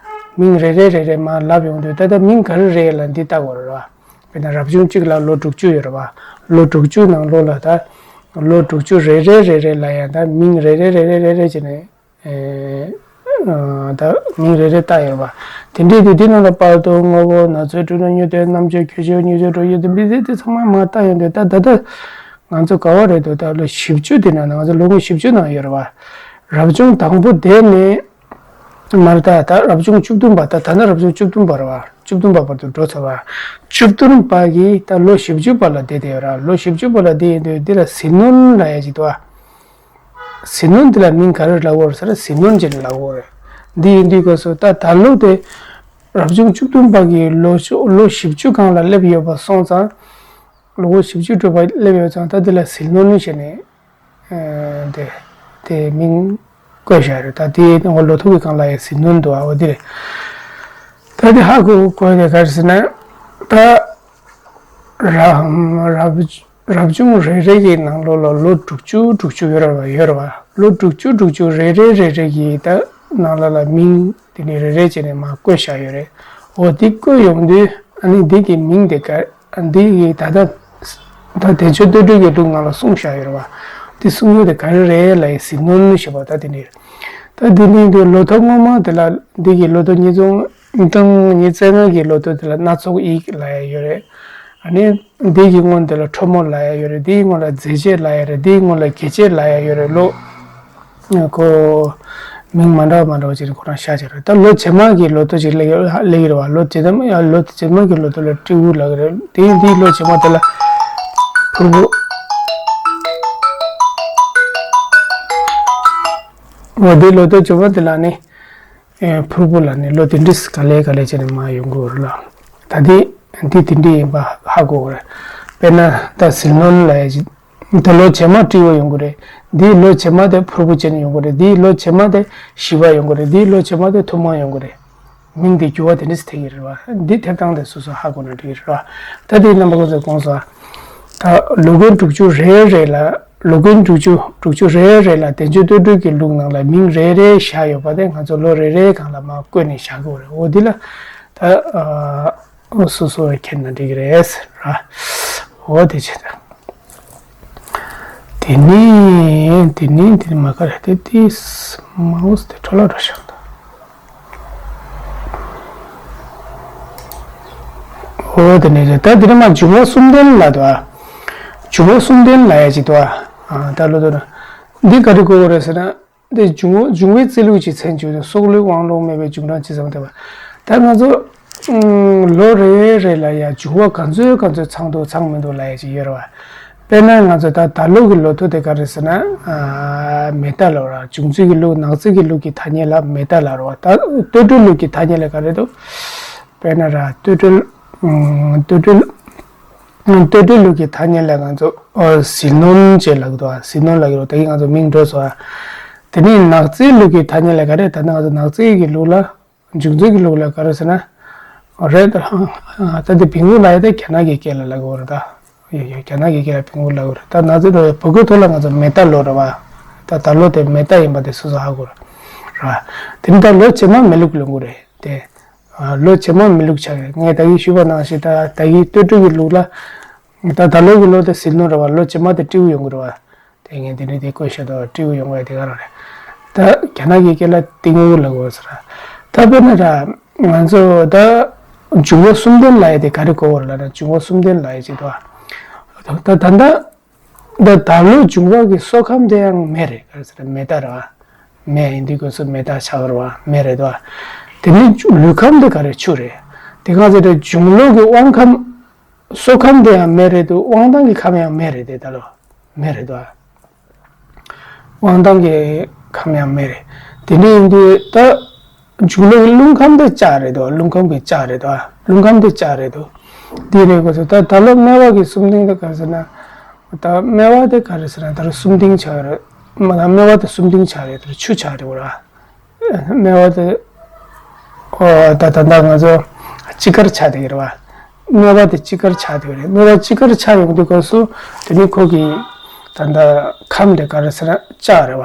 མིང་རེ་རེ་རེ་རེ་མར་ལབ་ཡོང་དུས་ད་ལྟ་མིང་ག་རེ་རེད་ལ་འདི་བཏགས་དགོས་རེད་བ། དཔེར་ན་རབ་བྱུང་གཅིག་ལ་ལོ་དྲུག་ཅུ་ཡོད་རེད་བ། ལོ་དྲུག་ཅུ་ནང་ལོགས་ལ་ད་ལོ་དྲུག་ཅུ་རེ་རེ་རེ་རེ་ལ་ཡང་ད་མིང་རེ་རེ་རེ་རེ་རེ་རེ་བྱས་ནས། ཨེ། ཨ་ད་མིང་རེ་རེ་བཏགས་ཡོད་པ། དེ་འདྲའི་དུས་དེ་ནང་ལ་བར་དོ། དངོས་པོ། ན་ཚོད། འཁྲུལ་སྣང་། མྱོས་བརྟན། རྣམ་དཔྱོད། ཁྱད་ཆོས། མྱོས་བྱེད། གྲོགས་ཡོད་དེ་འདི་དེ་ཚང་མ་མར་བཏགས་ཡོང་དུས་ད་ད་ལྟ་ང་ཚོ་ག་བ་རེད་འདུག་ད་ལོ་བཞི་བཅུ་དེ་ནང་ང་ཚོ་ལོ་ངོ་བཞི་བཅུ་ནང་ཡོད་རེད་བ། རབ་བྱུང་དང་པོ་དེ་ནས་མར་ད་ད་རབ་བྱུང་བཅུ་བདུན་པ། ད་ད་ནི་རབ་བྱུང་བཅུ་བདུན་པ་རེད་བ། བཅུ་བདུན་པ་བར་དུ་འགྲོ་ཚར་བ། བཅུ་བདུན་པ་གི་ད་ལོ་བཞི་བཅུ་པ་ལ་བསྡད་དེ་ཡོད་ར། ལོ་བཞི་བཅུ་པ་ལ་བསྡད་ཡོང་དུས་འདི་ལ་ཟིལ་གནོན་ལབ་ཡ་ཅིག་འདུག་བ། ཟིལ་གནོན་འདི་ལ་མིང་ག་རེ་ལབ་དགོས་རེད་ཟེར་ན་ཟིལ་གནོན་ཅེས་ལབ་དགོས་རེད། འདི་ཡིན་དུས་སྐབས་སུ་ད་ད་ལོ་དེ་རབ་བྱུང་བཅུ་བདུན་པ་གི་ལོ་ལོ་བཞི་བཅུ་སྒང་ལ་སླེབས་ཡོད་པ་སོང་ཙང་། ལོ་ངོ་བཞི་བཅུ་འགྲོ་བ་སླེབས་ཡོད་ཙང་ད་འདི་ལ་ཟིལ་གནོན་བྱས་ནས་ཨ་དེ་དེ་མིང་བཀོད་བཞག་རེད། ད་དེ་ངོ་ལོ་ཐོ་གི་སྒང་ལ་ཡང་ཟིལ་གནོན་འདུག་ཨ། འོ་དེ་རེད། ད་དེ་ཧ་གོ་དགོས་དེ་ག་རེ་ཟེར་ན། ད་རབ་རབ་རབ་བྱུང་རེ་རེ་གི་ནང་ལོགས་ལ་ལོ་དྲུག་ཅུ་དྲུག་ཅུ་ཡོད་རེད་བ། ཡོད་རེད་བ། ལོ་དྲུག་ཅུ་དྲུག་ཅུ་རེ་རེ་རེ་རེ་གི་ད་ནང་ལོགས་ལ་མིང་དེ་ནི་རེ་རེ་བྱས་ནས་མར་བཀོད་བཞག་ཡོད་རེད། འོ་དེ་བཀོད་ཡོང་དུས་ཨ་ནི་འདི་གི་མིང་དེ་ག་འདི་གི་ད་ལྟ་ད་བདེ་མཆོག་བསྟོད་སྒྲོས་ཀྱི་ལུགས་ནང་ལ་གསུངས་བཞག་ཡོད་རེད་བ། དེ་གསུང་རྒྱུ་དེ་ག་རེ་རེད་ལབ་ཡ་ཟིལ་གནོན་ཞེས་པ་ད་དེ་ནི་རེད། ད་དེ་ནི་འདི་ལོ་ཐོ་སྔོན་མ་དེ་ལ་འདི་གི་ལོ་ཐོ་ཉིས་སྟོང་ཉིས་སྟོང་ཉི་ཤུ་རྩ་ལྔ་གི་ལོ་ཐོ་དེ་ལ་སྣ་ཚོགས་དབྱིག་ལབ་ཡ་ཡོད་རེད། ཨ་ནི་འདི་གི་སྔོན་དེ་ལ་ཁྲོ་མོ་ལབ་ཡ་ཡོད་རེད། འདིའི་སྔོན་ལ་མཛེས་བྱེད་ལབ་ཡ་རེད། འདིའི་སྔོན་ལ་དགེ་བྱེད་ལབ་ཡ་ཡོད་རེད། ལོ་ཁོ་མིང་མ་འདྲ་བ་མ་འདྲ་བ་ཅིག་ཁོ་རང་བཞག་བྱས་རེད། ད་ལོ་རྗེས་མ་གི་ལོ་ཐོ་ཅིག་སླེབས་ཡོད་སླེབས་ཀྱི་རེད་བ། ལོ་རྗེས་མ་ལོ་རྗེས་མ་གི་ལོ་ཐོ་ལ་སྤྲེའུ་ལབ་ཀྱི་རེད། དེ་འདིའི་ལོ་རྗེས་མ་དེ་ལ་ཕུར་བུ། འོ་དེ་ལོ་ཐོ་རྗེས་མ་དེ་ལ་ནི། ཨེ་ཕུར་བུ་ལ་ནི་ལོ་དེ་འདྲས་ག་ལེ་ག་ལེ་བྱས་ནས་མར་ཡོང་གི་ཡོད་རེད་ལ། ད་དེ་འདི་དེ་འདྲས་ཡིན་པ་ཧ་གོ་གི་རེད། དཔེར་ན་ད་ཟིལ་གནོན་ལབ་ཡ་ཅིག་ད་ལོ་རྗེས་མ་སྤྲེའུ་ཡོང་གི་རེད། འདིའི་ལོ་རྗེས་མ་དེ་ཕུར་བུ་ཅན་ཡོང་གི་རེད། འདིའི་ལོ་རྗེས་མ་དེ་ཞི་བ་ཡོང་གི་རེད། འདིའི་ལོ་རྗེས་མ་དེ་ཐུར་མ་ཡོང་གི་རེད། མིང་དེ་འགྱུར་བ་དེ་འདྲས་ཐེབས་ཀྱི་རེད་བ། འདི་ཐེབས་སྟངས་དེ་སོ་སོ་ཧ་གོ་ན་འགྲིག་གི་རེད་བ། ད་དེ་རྣམ་པ་ཀུན་ཚོས་དགོངས་སོ། ད་ལོ་རྒན་དྲུག་ཅུ་རེ་རེ་ལ་ལོ་རྒན་དྲུག་ཅུ་དྲུག་ཅུ་རེ་རེ་ལ་བདེ་མཆོག་བསྟོད་སྒྲོས་ཀྱི་ལུགས་ནང་ལ་མིང་རེ་རེ་བཞག་ཡོད་པ་དེ་ང་ཚོ་ལོ་རེ་རེའི་སྒང་ལ་མར་བཀོད་ནས་བཞག་དགོས་རེད། འོ་འདི་ལ་ད་ཨ་སོ་སོ་མཁྱེན་ན་འགྲིག་གི་རེད་ཟེར་ར། འོ་དེ་བྱས་ད། དེ་ནས་དེ་ནས་དེ་ནས་མ་ག་རེ་དེ་དེ་མའུ་སི་དེ་འཕྲོ་བརླག་འགྲོ་ཤག་འོ་དེ་ནས་ད་དེ་ནས་མ་འབྱུང་བ་གསུམ་ལྡན་ལ་དོ། འབྱུང་བ་གསུམ་ལྡན་ལ་ཡ་ཅིག་དོ། ད་ལོ་དོ་ན་འདི་ག་རེ་གོ་གི་རེད་ཟེར་ན། འདི་འབྱུང་བ་འབྱུང་བའི་རྩིས་ལུགས་ཀྱི་མཚན་བརྗོད་དེ་སྲོག་ལུས་དབང་ལུས་མེད་པའི་འབྱུང་གྲངས་ཇི་ཙམ་བསྟན་པ། ད་ང་ཚོ་ལོ་རེ་རེ་ལ་ཡ་འབྱུང་བ་ག་ཚོད་ག་ཚོད་ཚང་འདུག་ཚང་མི་འདུག་ལབ་ཡ་ཅིག་ཡོད་རེད་བ། དཔེར་ན་ང་ཚོ་ད་ད་ལོ་གི་ལོ་ཐོ་དེ་ག་རེ་ཟེར་ན། མེ་རྟ་ལོ་ར། འབྱུང་རྩིས་ཀྱི་ལུགས་ནག་རྩིས་ཀྱི་ལུགས་ཀྱི་ཐ་སྙད་ལ་མེ་རྟ་ལབ་རེད་བ། ད་བསྟོད་སྒྲོས་ལུགས་ཀྱི་ཐ་སྙད་ལ་ག་རེ་འདུག་དཔེར་ན་ར་བསྟོད་སྒྲོས། བསྟོད་སྒྲོས། བསྟོད་སྒྲོས་ལུགས་ཀྱི་ཐ་སྙད་ལ་ང་ཚོ་ཨོ་ཟིལ་གནོན་ཅེས་ལབ་འདུག་ཟིལ་གནོན་ལབ་ཀྱི་རེད། ད་གིན་ང་ཚོ་མིང་འགྲོ་སོང་། དེ་ནས་ནག་རྩིས་ལུགས་ཀྱི་ཐ་སྙད་ལ་ག་རེ། ད་ནི་ང་ཚོ་ནག་རྩིས་ཀྱི་ལུགས་ལ་འབྱུང་རྩིས་ཀྱི་ལུགས་ལ་ག་རེ་ཟེར་ན། རེད་ད། ད་འདི་བིང་ཝུ་ལབ་ཡ་ད་རྒྱ་ནག་གི་སྐད་ལ་ལབ་ཀྱི་རེད་ད། ཡ་ཡ་རྒྱ་ནག་གི་སྐད་ལ་བིང་ཝུ་ལབ་ཀྱི་རེད། ད་ནག་རྩིས་ལ་བོད་སྐད་ཐོག་ལ་ང་ཚོ་མེ་རྟ་ལོ་རེད་བ། ད་ད་ལོ་དེ་མེ་རྟ་ཡིན་པ་དེ་སོ་སོ་ཧ་གོ་རེད། ར། དེ་ནི་ད་ལོ་རྗེས་མ་མེ་ལུག་ལོན་གྱི་རེད་དེ། ལོ་རྗེས་མ་མེ་ལུག་ཆགས་ཡོད། ངས་ད་གིན་ཞུས་པ་ནང་བཞིན་ད་ད་གིན་བསྟོད་སྒྲོས་ཀྱི་ལུགས་ལ། ད་ད་ལོ་གི་ལོ་དེ་ཟིལ་གནོན་རེད་བ། ལོ་རྗེས་མ་དེ་སྤྲེའུ་ཡོང་གི་རེད་བ། དེ་ངས་དེ་འདྲའི་དེ་བཀོད་ཤག་ད་སྤྲེའུ་ཡོང་བ་དེ་ག་རང་རེད། ད་རྒྱ་ནག་གི་སྐད་ལ་ཏིང་ཝུ་ལབ་དགོས་ཟེར། ད་དཔེར་ན་ར། ང་ཚོ་ད་འབྱུང་བ་གསུམ་ལྡན་ལབ་ཡ་དེ་ག་རེ་གོ་བ་རེད་ལབ་ན། འབྱུང་བ་གསུམ་ལྡན་ལབ་ཡ་ཅིག་འདུག་ད་ད་ད་ད་ད་ད་ལོ་འབྱུང་བ་གི་སྲོག་ཁམས་དེ་ཡང་མེ་རེད། ག་རེ་ཟེར་ན་མེ་རྟ་རེད་བ། མེ་ཡིན་དུས་སྐབས་སུ་མེ་རྟ་ཆགས་རེད་བ། མེ་རེད་དོ། དེ་ནས་ལུས་ཁམས་དེ་ག་རེ། ཆུ་རེད། དེ་ག་ཚོད་དེ་འབྱུང་ལོ་གི་དབང་ཁམས། སྲོག་ཁམས་དེ་ཡང་མེ་རེད་དོ། དབང་ཐང་གི་ཁམས་ཡང་མེ་རེད་དེ་ད་ལོ། མེ་རེད་དོ། དབང་ཐང་གི་ཁམས་ཡང་མེ་རེད། དེ་འདྲ་ཡིན་དུས་ད། འཇུག་ལུགས་རླུང་ཁམས་དེ་ལྕགས་རེད་དོ། རླུང་ཁམས་ཀྱི་ལྕགས་རེད་དོ། རླུང་ཁམས་དེ་ལྕགས་རེད་དོ། འདི་རེད་གོ་སོ། ད་ད་ལོ་སྨེ་བ་གི་གསུམ་ལྡན་དེ་ག་རེ་ཟེར་ན། ད་སྨེ་བ་དེ་ག་རེ་ཟེར་ན་ད་རུང་གསུམ་ལྡན་ཆགས་ཡོད་རེད། མ་ད་སྨེ་བ་དེ་གསུམ་ལྡན་ཆགས་རེད། ད་རུང་ཆུ་ཆགས་རེད་གོ་ར། སྨེ་བ་དེ། ཨོ་ད་ད་ད་ང་ཚོ་དཔྱིད་ཀར་ཆགས་དེ་ཡོད་རེད་བ། སྨེ་བ་དེ་དཔྱིད་ཀར་ཆགས་དེ་ཡོད་རེད། སྨེ་བ་དཔྱིད་ཀར་ཆགས་ཡོང་དུས་སྐབས་སུ་དེ་ནི་ཁོ་གི་ད་ད་ཁམས་དེ་ག་རེ་ཟེར་ན་ལྕགས་རེད་བ།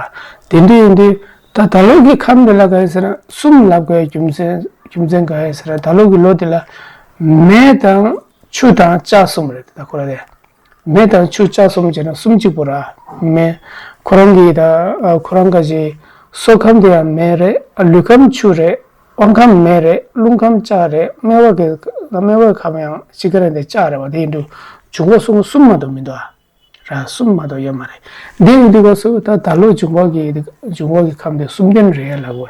དེ་འདྲ་ཡིན་དུས། ད་ད་ལོ་གི་ཁམས་དེ་ལ་ག་རེ་ཟེར་ན་གསུམ་ལབ་དགོས་རྒྱུ་མཚན་རྒྱུ་མཚན་ག་རེ་ཟེར་ན། ད་ལོ་གི་ལོ་དེ་ལ་མེ་དང་ཆུ་དང་ལྕགས་གསུམ་རེད། ད་ཁོ་ར་དེ་མེ་དང་ཆུ་ལྕགས་གསུམ་བྱས་ན་གསུམ་གཅིག་པོ་ར། མེ་ཁོ་རང་གི་ད་ཁོ་རང་ག་ཅི་སྲོག་ཁམས་དེ་ཡང་མེ་རེད། ལུས་ཁམས་ཆུ་རེད། དབང་ཁམས་མེ་རེད། རླུང་ཁམས་ལྕགས་རེད། སྨེ་བ་གི་སྨེ་བའི་ཁམས་ཡང་གཅིག་ག་རེ་འདི་ལྕགས་རེད་བ། དེ་ཡིན་དུས་འབྱུང་བ་གསུམ་གསུམ་མ་གཏོགས་མི་འདུག་ཨ། ར་གསུམ་མ་གཏོགས་ཡོད་མ་རེད། འདི་ཡིན་དུས་སྐབས་སུ་ད་ད་ལོ་འབྱུང་བ་གི་འབྱུང་བ་གི་ཁམས་དེ་གསུམ་ལྡན་རེད་ལབ་དགོས་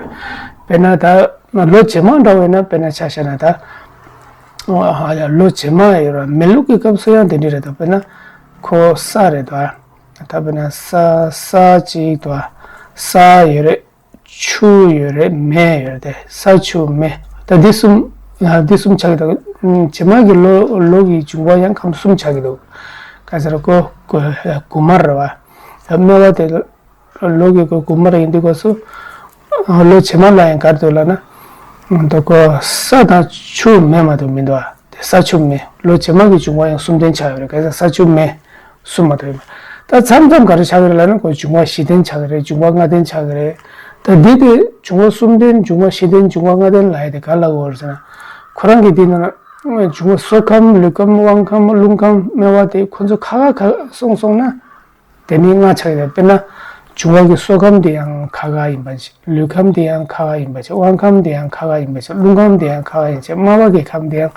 རེད། དཔེར་ན་ད་ལོ་རྗེས་མ་འདྲ་བས་ན་དཔེར་ན་ཆ་བཞག་ན་ད། ཨ་ལོ་རྗེས་མ་ཡོད་ར། མེ་ལུག་གི་སྐབས་སུ་ཡང་དེ་འདྲ་རེད། ད་དཔེར་ན་ཁོ་ས་རེད་ད། ད་དཔེར་ན་ས་ས་གཅིག་ད་ས་ཡོད་རེད། ཆུ་ཡོད་རེད། མེ་ཡོད་རེད། དེ་ས་ཆུ་མེ། ད་འདི་གསུམ་ཡ་འདི་གསུམ་ཆགས་ཀྱི་འདུག་རྗེས་མ་གི་ལོ་ལོ་གི་འབྱུང་བ་ཡང་ཁམས་གསུམ་ཆགས་ཀྱི་འདུག་ག་ཟེར་གོ་གོ་དགུ་དམར་རེད་བ། ད་སྨེ་བ་དེ་ལོ་གི་གོ་དགུ་དམར་ཡིན་དུས་སྐབས་སུ་ལོ་རྗེས་མ་ལ་ཡང་ག་རེ་འདུག་ལབ་ན། ད་གོ་ས་དང་ཆུ་མེ་མ་གཏོགས་མི་འདུག་ཨ། དེ་ས་ཆུ་མེ། ལོ་རྗེས་མ་གི་འབྱུང་བ་ཡང་གསུམ་ལྡན་ཆགས་ཡོད་རེད། ག་ས་ས་ཆུ་མེ་གསུམ་མ་གཏོགས་ཡོད་མ། ད་མཚམས་མཚམས་ག་རེ་ཆགས་ཀྱི་རེད་ལབ་ན་ཁོ་འབྱུང་བ་བཞི་ལྡན་ཆགས་ཀྱི་རེད། འབྱུང་བ་ལྔ་ལྡན་ཆགས་ཀྱི་རེད། ད་འདི་དེ་འབྱུང་བ་གསུམ་ལྡན་འབྱུང་བ་བཞི་ལྡན་འབྱུང་བ་ལྔ་ལྡན་ལབ་ཡ་དེ་ག་ལབ་དགོས་རེད་ཟེར་ན། ཁོ་རང་གི་འདི་ནང་ན་འབྱུང་བ་སྲོག་ཁམས་ལུས་ཁམས་དབང་ཁམས་རླུང་ཁམས་སྨེ་བ་དེ་ཁོ་ཚོ་ཁ་ཁ་ཁ་སོང་སོང་ན། དེ་ནི་ལྔ་ཆགས་ཡོད། དཔེར་ན་འབྱུང་བ་གི་སྲོག་ཁམས་དེ་ཡང་ཁ་ཁ་ཡིན་པ་ཅིག་ལུས་ཁམས་དེ་ཡང་ཁ་ཁ་ཡིན་པ་ཅིག་དབང་ཁམས་དེ་ཡང་ཁ་ཁ་ཡིན་པ་ཅིག་རླུང་ཁམས་དེ་ཡང་ཁ་ཁ་ཡིན་ཅིག་སྨེ་བ་གི་ཁམས་དེ་ཡང་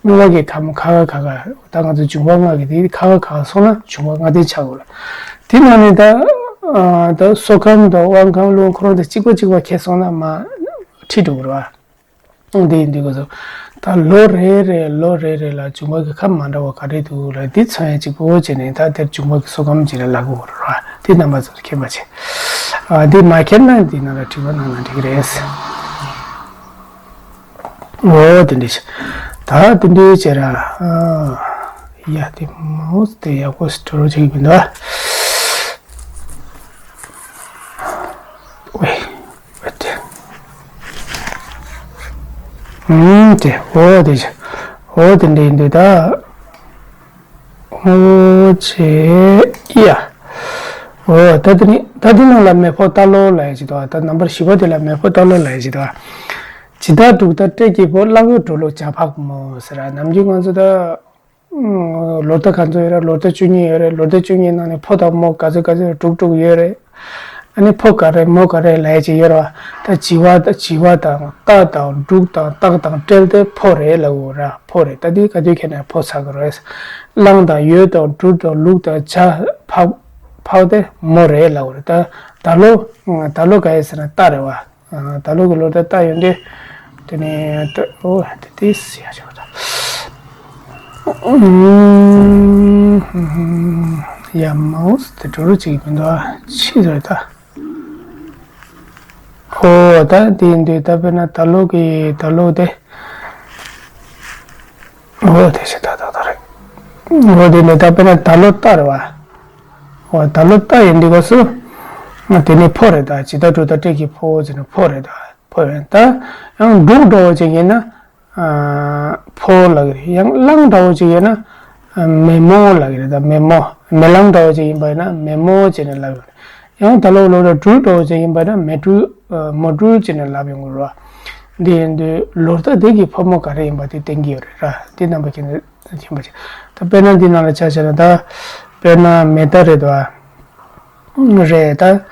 སྨེ་བ་གི་ཁམས་ཁ་ཁ་ཁ་ཁ། ད་ང་ཚོ་འབྱུང་བ་ལྔ་གི་དེ་ཁ་ཁ་ཁ་ཁ་སོང་ན་འབྱུང་བ་ལྔ་ལྡན་ཆགས་དགོས་ལ། དེ་ནང་ནས་ད་ཨ་ད་སྲོག་ཁམས་དང་དབང་ཁམས་རླུང་ཁོ་རང་དེ་གཅིག་པ་གཅིག་པ་ཁེལ་སོང་ན་མ་ཁྲིད་འགྲོ་དགོས་རེད་བ། འདི་ཡིན་དུས་ཁོ་ཚོ་ད་ལོ་རེ་རེ་ལོ་རེ་རེ་ལ་འབྱུང་བ་གི་ཁམས་མ་འདྲ་བ་ག་རེ་འདུག་ལ་འདི་མཚོན་ཡ་གཅིག་པོ་བྱས་ནས་ད་དེར་འབྱུང་བ་གི་སྲོག་ཁམས་བྱས་ནས་ལབ་དགོས་རེད་བ། འདི་རྣམ་པ་ཚོར་མཁྱེན་པ་བྱས། ཨ་འདི་མ་མཁྱེན་ན་འདི་ནང་ལ་དྲི་བ་གནང་ན་འགྲིག་གི་རེད། འོ་དེ་འདྲ་བྱས། ད་དེ་འདྲ་བྱས་ར། ཨ་ཡ་དེ་མའུ་སི་དེ་ཡག་པོ་ཞིག་འགྲོ་རོགས་བྱེད་ཀྱི་མི་འདུག་ཨ། ཝེ། ཝེ་ཏེ། ཨུམ་ཏེ། འོ་དེ་བྱས། འོ་དེ་འདྲ་ཡིན་དུས་ད། འོ་ཅེ་ཡ། འོ་ད་དེ་ནི་ད་དེ་ནང་ལ་མེ་ཕོ་རྟ་ལོག་ལབ་ཡ་ཅིག་འདུག་ཨ། ད་ནམ་བར་བཞི་པ་དེ་ལ་མེ་ཕོ་རྟ་ལོག་ལབ་ཡ་ཅིག་འདུག་ཨ། ཇི་ལྟར་འབྲུག་ལྟར་སྤྲེལ་གྱི་ཕོ། གླང་ཡུ་འབྲོག་ལུག་བྱ་ཕག་མོ་ཟེར་ར། ནམ་རྒྱུན་ང་ཚོ་ད། ལོ་རྟགས་ག་ཚོད་ཡོད་རེད། ལོ་རྟགས་བཅུ་གཉིས་ཡོད་རེད། ལོ་རྟགས་བཅུ་གཉིས་ནང་ནས་ཕོ་དང་མོ་ག་ཚོད་ག་ཚོད་འབྲུག་འབྲུག་ཡོད་རེད། ཨ་ནི་ཕོ་ག་རེ་མོ་ག་རེ་ལབ་ཡ་ཅིག་ཡོད་རེད་བ། ད་བྱི་བ་ད་བྱི་བ་དང་རྟ་དང་འབྲུག་དང་སྟག་དང་སྤྲེལ་དེ་ཕོ་རེད་ལབ་དགོས་ར། ཕོ་རེད། ད་འདི་ག་དུས་ཁྱེད་ནས་ཕོ་ཚ་གི་རེད། གླང་དང་ཡོས་དང་འབྲུག་དང་ལུག་དང་བྱ་ཕག་ཕག་དེ་མོ་རེད་ལབ་དགོས་རེད། ད་ད་ལོ་ད་ལོ་ག་ཡོད་ཟེར་ན་རྟ་རེད་བ། ད་ལོ་གི་ལོ་ད་ལྟ་ཡོད་འདི། དེ་ནས་ད་ཨོ་དེ་དེ་སི་ཡ་ཆོག་ད། ཡ་མའུ་སི་དེ་འགྲོ་རུ་ཅིག་མི་འདུག་ཨ། ཕྱི་རེད་ད། ཨོ་ད་དེ་འདི་ད་དཔེར་ན་ད་ལོ་གི་ད་ལོ་དེ། ཨོ་དེ་ཞིག་ད་ད་ད་རེད། ཨོ་དེ་ནས་ད་དཔེར་ན་ད་ལོ་རྟ་རེད་བ། འོ་ད་ལོ་རྟ་ཡིན་འདི་ག་སུ། དེ་ནི་ཕོ་རེད་ད། ཇི་ལྟར་འབྲུག་ལྟར་སྤྲེལ་གྱི་ཕོ་ཟེར་ན་ཕོ་རེད་ད། ཕོ་ཡིན་ད། ཡང་འབྲུག་འདྲ་བོ་ཅིག་ཡིན་ན། ཕོ་ལབ་ཀྱི་རེད། ཡང་གླང་འདྲ་བོ་ཅིག་ཡིན་ན། མེ་མོ་ལབ་ཀྱི་རེད་ད། མེ་མོ། མེ་གླང་འདྲ་བོ་ཅིག་ཡིན་པ་ཡིན་ན་མེ་མོ་ཅེས་ནས་ལབ་ཀྱི་རེད། ཡང་ད་ལོ་ལོ་ར་སྦྲུལ་འདྲ་བོ་ཅིག་ཡིན་པ་ཡིན་ན་མེ་སྦྲུལ། མོ་སྦྲུལ་ཅེས་ནས་ལབ་ཡོང་གི་རེད་བ། འདི་ཡིན་དུས་ལོ་རྟགས་དེ་གི་ཕོ་མོ་ག་རེ་ཡིན་པ་དེ་བསྟན་གྱི་ཡོད་རེད་ར། འདི་རྣམ་པ་མཁྱེན་མཁྱེན་པ་བྱེད། ད་དཔེར་ན་འདི་ནང་ལ་ཆ་བཞག་ན་ད། དཔེར་ན་མེ་རྟ་རེད་དོ། རེད་ད།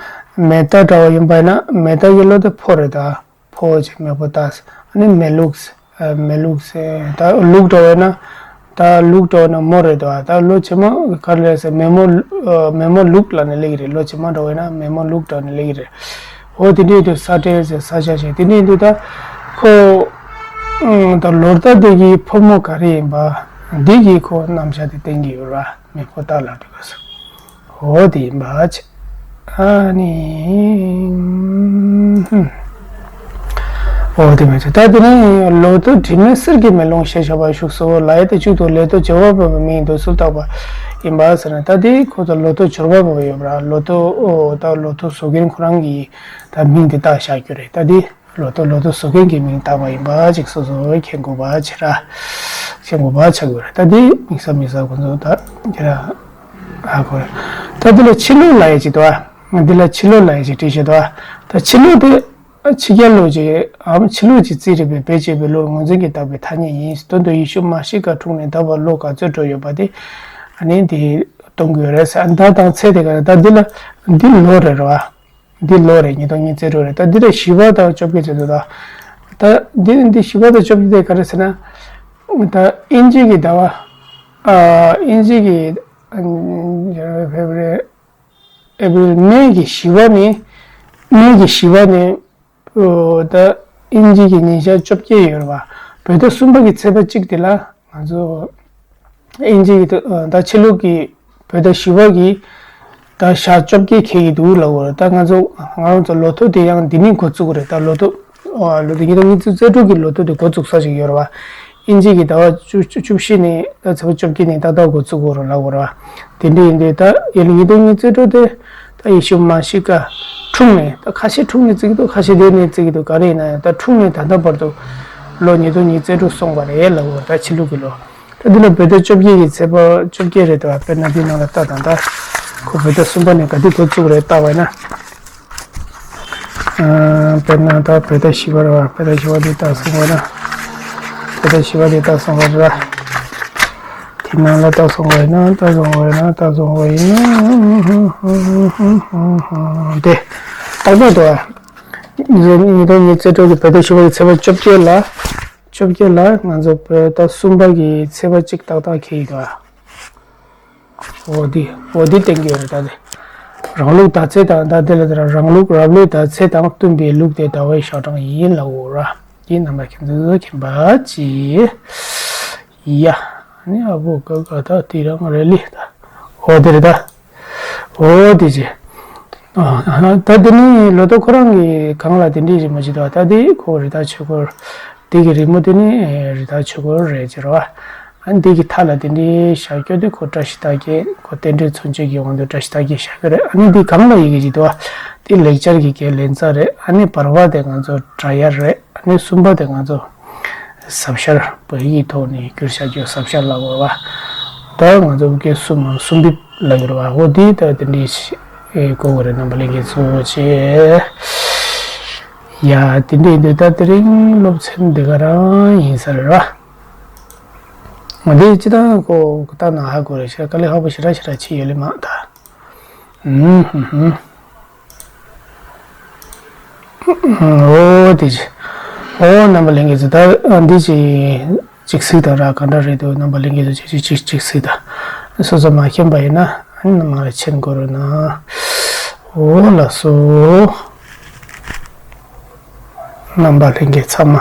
མེ་རྟ་འདྲ་བ་ཡིན་པ་ཡིན་ན་མེ་རྟ་ཡི་ལོ་དེ་ཕོ་རེད་ད། ཕོ་ཅེས་མེ་ཕོ་རྟ། ཨ་ནི་མེ་ལུག་མེ་ལུག་ཟེར། ད་ལུག་འདྲ་བ་ཡིན་ན། ད་ལུག་འདྲ་བ་ཡིན་ན་མོ་རེད་དོ། ད་ལོ་རྗེས་མ་ག་རེ་ཟེར། མེ་མོ། མེ་མོ་ལུག་ལབ་ནས་སླེབས་ཀྱི་རེད། ལོ་རྗེས་མ་འདྲ་བ་ཡིན་ན་མེ་མོ་ལུག་ལབ་ནས་སླེབས་ཀྱི་རེད། འོ་དེ་འདྲའི་དུས་ས་སྤྲེལ་ཟེར། ས་སྤྲེལ་ཟེར། དེ་འདྲའི་དུས་ད་ཁོ། ཨང་། ད་ལོ་རྟགས་དེ་གི་ཕོ་མོ་ག་རེ་ཡིན་པ་འདི་གི་ཁོ་རྣམ་གཞག་དེ་བསྟན་གྱི་ཡོད་ར། མེ་ཕོ་རྟ་ལབ་དུས་སྐབས་སུ། འོ་དེ་ཡིན་པ་བྱས། ཨ་ནི། ཧུམ། འོ་དེ་མི་ཚོ། ད་དེ་ནས་ལོ་ཐོ་དྲི་མེད་གསེར་གྱི་མེ་ལོང་ཞེས་བྱ་བ་བཞུགས་སོ། ལ་ཡ་དེ་གཅིག་ཏུ་ལས་ཐོ་སྦྱོར་བ་བབས་པའི་མིང་དུ་སུ་བཏགས་པ་ཡིན་པ་ཟེར་ན། ད་དེ་ཁོ་ཚོ་ལོ་ཐོ་སྦྱོར་བ་བབས་པ་ཡོད་པ་ར། ལོ་ཐོ་ཨོ་ད་ལོ་ཐོ་བཟོ་མཁན་ཁོ་རང་གི་ད་མིང་དེ་བཏགས་བཞག་རྒྱུ་རེད། ད་དེ་ལོ་ཐོ་ལོ་ཐོ་བཟོ་མཁན་གྱི་མིང་བཏགས་པ་ཡིན་པ་ཅིག་སོ་སོ་མཁྱེན་དགོས་པ་ཆེ་ར། མཁྱེན་དགོས་པ་ཆགས་དགོས་རེད། ད་དེ་དམིགས་བསལ་དམིགས་བསལ་ཁོ་ཚོ་ད་ཁྱེད་ར་ཧ་གོ་རེད། ད་དེ་ལ་ཕྱི་ལུགས་ལ་ཡ་ཅིག་འདུག་ཨ། འདི་ལ་ཕྱི་ལུགས་ལ་ཡ་ཅིག་བྲིས་བཞག་འདུག་ཨ། ད་ཕྱི་ལུགས་དེ། ཕྱི་རྒྱལ་ལོ་ཅིག་འམ་ཕྱི་ལུགས་ཀྱི་རྩིས་རིག་པའི་བེད་སྤྱད་པའི་ལོ་ངོས་འཛིན་གྱིས་བཏགས་པའི་ཐ་སྙད་ཡིན། དོན་དུ་ཡེ་ཤུ་མ་ཤི་ཀ་འཁྲུངས་ནས་ད་བར་ལོ་ག་ཚོད་འགྲོ་ཡོད་པ་དེ་ཨ་ནི་འདི་སྟོན་གྱི་ཡོད་རེད་ཟེར། ཟླ་དང་ཚེས་དེ་ག་རེད། ད་འདི་ལ་འདི་ལོ་རེད་རོ། འདི་ལོ་རེད། ཉིས་སྟོང་ཉི་ཤུ་རྩ་དྲུག་རེད། ད་འདི་ལ་བཞི་པ་དང་བཅོ་བརྒྱད་ཚོད་འདུག་ད་ད་འདི་འདི་བཞི་པ་དང་བཅོ་བརྒྱད་དེ་ག་རེ་ཟེར་ན། ད་དབྱིན་ཇི་གི་ཟླ་བ་ཨ་དབྱིན་ཇི་གི་ཕེབ་རེད། ཨེ་པི་རི་ལི་མེ་གི་བཞི་པ་ནས། མེ་གི་བཞི་པ་ནས་ཨོ་ད་དབྱིན་ཇི་གི་ཉིན་ཞག་བཅོ་བརྒྱད་ཡོད་རེད་པ། བོད་ཟླ་གསུམ་པ་གི་ཚེས་པ་གཅིག་དེ་ལ་ང་ཚོ་དབྱིན་ཇི་གི་ད་ད་ཕྱི་ལུགས་ཀྱི་བོད་ཟླ་བཞི་པ་གི་ད་ཞག་བཅོ་བརྒྱད་འཁེལ་གྱི་འདུག་ལབ་དགོས་རེད། ད་ང་ཚོ་ང་རང་ཚོ་ལོ་ཐོ་དེ་ཡང་འདི་ནས་འགོ་བཙུགས་དགོས་རེད། ད་ལོ་ཐོ་ཨོ་ལོ་དེ་ཉིས་སྟོང་ཉི་ཤུ་རྩ་དྲུག་གི་ལོ་ཐོ་དེ་འགོ་བཙུགས་ས་ཞིག་ཡོད་རེད་པ། དབྱིན་ཇི་གི་ཟླ་བ་བཅུ་བཅུ་བཅུ་བཞི་ནས་ད་ཚེས་པ་བཅོ་བརྒྱད་ནས་ཏག་ཏག་འགོ་བཙུགས་དགོས་རེད་ལབ་དགོས་རེད་པ། དེ་འདྲ་ཡིན་དུས་ད་ཡིན་ལ་ཉིས་སྟོང་ཉི་ཤུ་རྩ་དྲུག་དེ་ད་ཡེ་ཤུ་མ་ཤི་ཀ་འཁྲུངས་ནས། ད་ཁ་ཤས་འཁྲུངས་ནས་བརྩི་གི་འདུག་ཁ་ཤས་སྡོད་ནས་བརྩི་གི་འདུག་ག་རེ་ཡིན་ན་ཡང་ད་འཁྲུངས་ནས་ད་ལྟ་བར་དུ་ལོ་ཉིས་སྟོང་ཉི་ཤུ་རྩ་དྲུག་སོང་བ་རེད་ལབ་དགོས་རེད། ད་ཕྱི་ལུགས་ཀྱི་ལོ། ད་འདི་ལ་བོད་ཟླ་བཅོ་བརྒྱད་ཀྱི་ཚེས་པ་བཅོ་བརྒྱད་རེད་དོ། དཔེར་ན་འདི་ནང་ལ་ལྟ་དང་། ད་ཁོ་བོད་ཟླ་གསུམ་པ་ནས་ག་དུས་འགོ་བཙུགས་རེད་བལྟ་བ་ཡིན་ན། ཨ་དཔེར་ན་ད་བོད་ཟླ་བཞི་པ་རེད་པ། བོད་ཟླ་བཞི་པ་འདི་ལྟ་སོང་བ་ན། བོད་ཟླ་བཞི་པ་འདི་ལྟ་སོང་བ་རེད་པ། དེ་ནང་ལ་ལྟ་སོང་བ་ཡིན་ན། ལྟ་སོང་བ་ཡིན་ན། ལྟ་སོང་བ་ཡིན་ན། དེ་ཏག་ཏག་འདུག་ཨ། ཉིས་སྟོང་ཉི་ཤུ་རྩ་དྲུག་གི་བོད་ཟླ་བཞི་པ་གི་ཚེས་པ་བཅོ་བརྒྱད་ལ། བཅོ་བརྒྱད་ལ་ང་ཚོ་བོད་ཟླ་གསུམ་པ་གི་ཚེས་པ་གཅིག་ཏག་ཏག་འཁེལ་ཡོད་དོ། འོ་འདི་འོ་འདི་བསྟན་གྱི་ཡོད་རེད། ད་དེ་རང་ལུགས་ཟླ་ཚེས་དང་། ད་དེ་ལ་དེ་རང་ལུགས་རབ་ལུགས་ཟླ་ཚེས་དང་བསྟུན་པའི་ལུགས་དེ་ཟླ་བའི་ཞག་གྲངས་ཡིན་ལབ་དགོས་ར། འདི་རྣམ་པ་ཁྱེད་ཚོས་མཁྱེན་པ་ཅི། ཡ། ནི་ཨ་བོ་ཀ་ཀ་ད་དེ་རང་རེད་ལི་ད། འོ་དེ་རེད་ད། འོ་དེ་ཅི། ཨ་ད་དེ་ནི་ལོ་ཐོ་ཁོ་རང་གི་གང་ལ་དེ་འདྲའི་རིན་པོ་ཆེ་དང་། ད་དེ་ཁོ་རི་དྭགས་ཆོས་འཁོར། དེ་གི་རི་མོ་དེ་ནི་རི་དྭགས་ཆོས་འཁོར་རེད་ཅེས་རོ། ཨ་ནི་དེ་གི་མཐའ་ལ་དེ་འདྲའི་བཞག་རྒྱུ་དེ་ཁོ་བཀྲ་ཤིས་རྟགས་བརྒྱད། ཁོ་རྟེན་འབྲེལ་མཚོན་བྱེད་ཀྱི་དབང་དུ་བཀྲ་ཤིས་རྟགས་བརྒྱད་བཞག་གི་རེད། ཨ་ནི་དེ་གང་ལ་ཡི་གེ་ཅིག་འདུག་བ། དེ་ལེགས་སྦྱར་གྱི་གྱད་ལན་ཚ་རེད། ཨ་ནི་བར་པ་དེ་ང་ཚོ་སྒྲ་དབྱར་རེད། ཨ་ནི་གསུམ་པ་དེ་ང་ཚོ་ཟབ་ཤར། བོད་ཡིག་ཐོག་ནས་བསྒྱུར་བྱ་རྒྱུ་ཟབ་ཤར་ལབ་དགོས་པ། ད་ང་ཚོ་བོད་སྐད་གསུམ་གསུམ་འབིབས་ལབ་ཡོད་རེད་པ། འོ་དེ་ད་དེ་འདྲའི་ཞིག་ཨེ་གོ་དགོས་རེད། རྣམ་པ་ལྷན་རྒྱས་ཚོ་ཆེ། ཡ་དེ་འདྲའི་འདི་ད་དེ་རིང་སློབ་ཚན་འདི་ག་རང་ཡིན་ས་རེད་པ། འོ་དེ་སྤྱི་བཏང་ཁོ་ལྟ་ན་ཧ་གོ་རེད། ཞེ་དཀའ་ལས་ཁག་པོ་ཞེ་དྲག་ཞེ་དྲག་ཆེ་ཡོད་ལེ་མ་ད། ཨུམ་ཧུམ་ཧུམ། འོ་དེ་ཅི། འོ་རྣམ་པ་ལྷན་རྒྱས་ཚོ། ད་འདི་ཅི་ཅིག་གཟིགས་དང་ར། ག་འདྲ་རེད་འདུག་རྣམ་པ་ལྷན་རྒྱས་ཚོ་ཅིག་ཅིག་ཅིག་ཅིག་གཟིགས་དང་། སོ་སོ་མ་མཁྱེན་པ་ཡིན་ན་ཨ་ནི་མ་ལ་མཁྱེན་དགོས་རེད་ན། འོ་ལགས་སོ། རྣམ་པ་ལྷན་རྒྱས་ཚང་མ་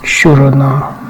བཞུགས་རོགས་གནང་།